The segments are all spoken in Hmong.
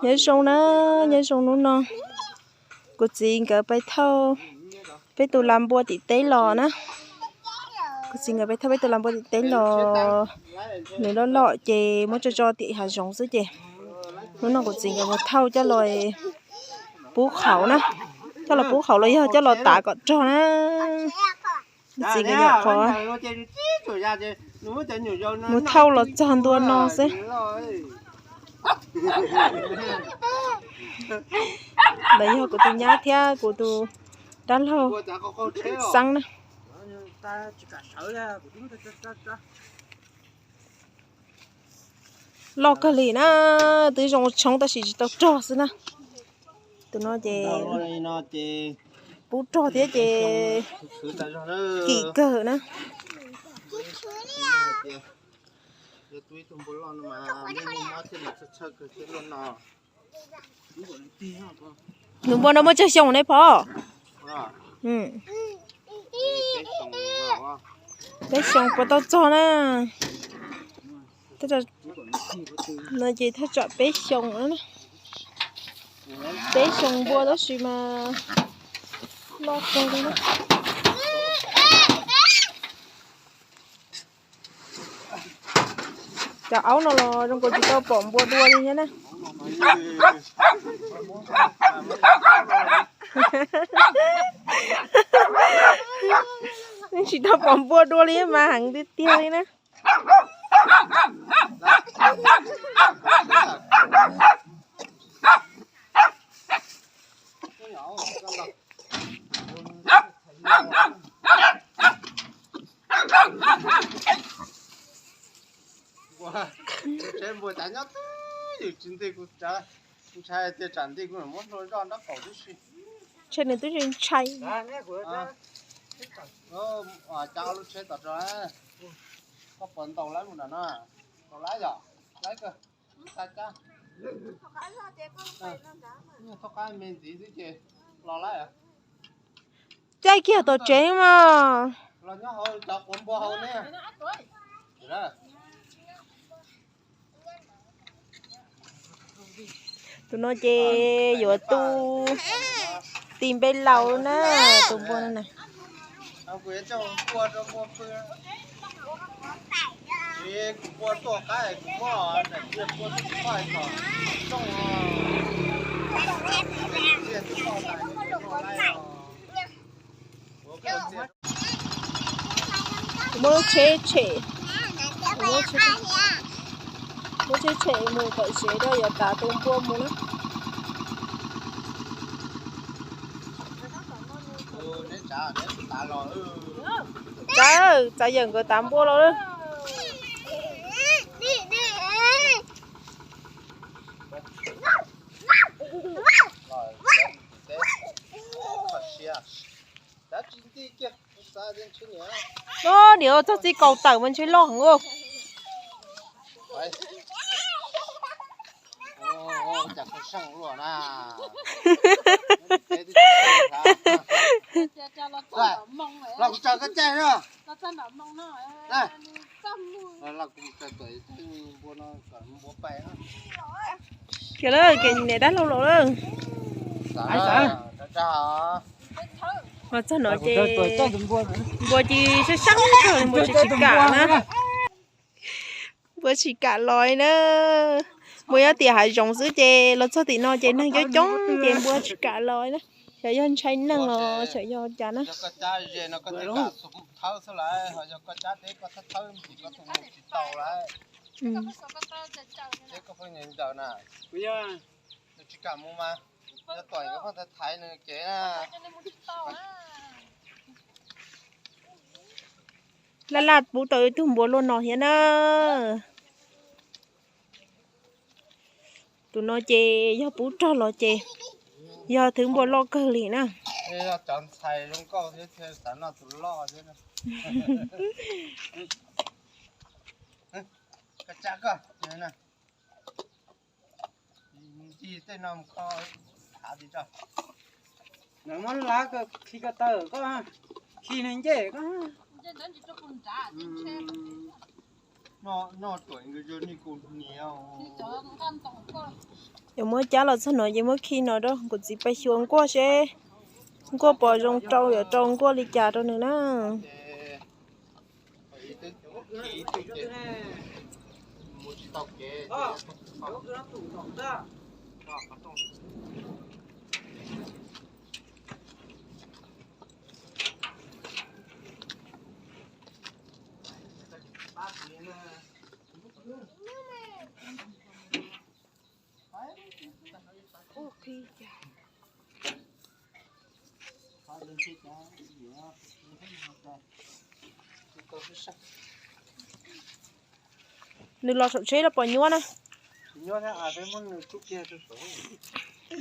Nyob zoo na, nyob zoo hnub no kuv txiv nkawd pais thauj peb tus lag npua tim teb los na. Kuv txiv nkawd pais thauj peb tus lag npua tim teb los, nws loj loj ces muab tso tso tim hav zoov xwb ces hnub no kuv txiv nkawd mus thauj coj los pub qhauv na. Coj los pub qhauv los yog coj los tav kom rog na. Kuv txiv nkawd nyuam qhuav mus thauj los txog ntua no xwb. Ntawd yog kuv tus nyab thiab kuv tus dab laug Xeeb na. Loj kawg li na, twb zoo tshoob tab sis tsis tau rog xwb na. Tus no ces pub rog thiab ces kim kawg na. Tus npua no muaj tsawg xyoo ne Phov? Peb xyoo puas tau txog na. No ces thaj tsam peb xyoo, peb xyoo npua tab sis mas loj kawg li na. Cov aub no los zoo nkaus tsis tau pom npua dua li thiab na. Tsis tau pom npua dua li mas heev tiag tiag li na. Tsheb npua cav nyob twj ywm tsis nti kuv ntshai tias tsam nti kuv muab hlua zoj nraub qaum tib si. Ntshe nws twb ntshai. Cav lub tsheb tom rau, koj puas ntaus lawv mus nram no? Ntaus lawv yom, lawv kawg. Thoj qab me ntxiv xwb ces los lawm. Caij kiag tom tsev mas. Los nyob hauv cov quav npua hauv ne. Tus no ces yuav tu ti npe laus na, tus npua no na. Muab tsheb tshem, muab tsheb tshem mus kom tsev rau yuav tav tus npua mus na. Txawm, txawm yawm nkawd tav npua los lawm. Niam, txog txij kaus tawm mas ntshe loj heev. Kiag lawm, niam dab laug los lawm. Los txog no ces npua ces sab sab kawg li, npua tsis kam na. Npua tsis kam los na. Npua nyob tim hav zoov xwb ces los txog tim no ces neeg coob coob ces npua tsis kam los na. Xyov yog ntshai neeg los xyov yog cas na. Laj laj pub tau ib tug npua luaj no thiab na. Tus no ces yog pub rog los ces yog thwv npua loj kawg li na. Muab lab khi ko taw koj, khi nws ncej koj. Noj ruam nkawd zoo li kuv niam. Yuav muab cab los txog no ces muab khi no rau kuv txiv pais xyuas nkuaj seb nkuaj pom zoo rau yuav rau nkuaj li cas rau nws na. Nws los saum tsheb los pom nyuaj na.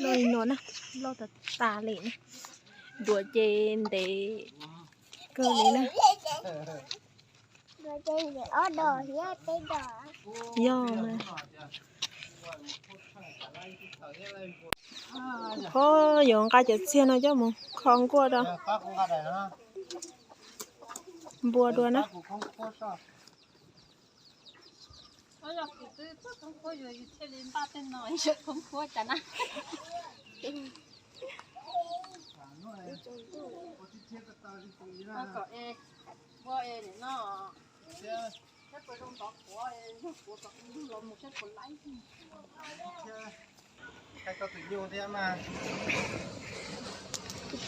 Loj li no na, loj tas tas li na. Duav ces ntev kawg li na. Yog mas. Qhov yuav nqa cov txiag no coj mus kho nkuaj rau npua dua na. Kuv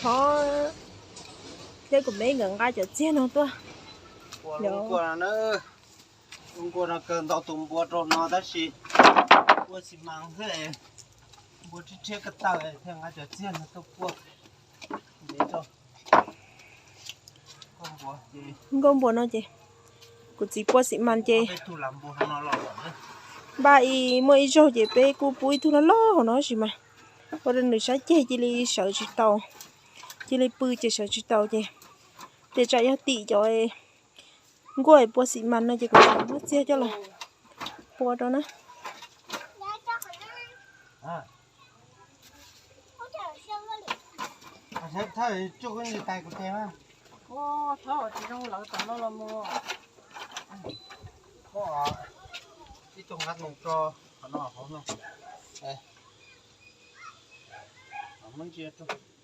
Thov thiab kuv Meb nkawd nqa cov txiag no tuaj. Ua nkuaj no kawg ntau tus npua rau no tab sis ua xi mas xwb, npua rhiab rhiab ko taw thiaj nqa cov txiag no tuaj pua. Nkuaj npua no ces kuv txiv pua xi mas ces npaj ib muaj ib zaug ces peb kuj pub ib tug loj loj hauv no tab sis mas ua rau nws sab ceg cia li sawv tsis tau, cia li pw ces sawv tsis tau ces tej tsam yog tim cov nkuaj pua xi mas no ces kuv muab txiag coj los pua rau na. Ib tug nqa mus rau qhov no hauv no. Muab ntsia rau.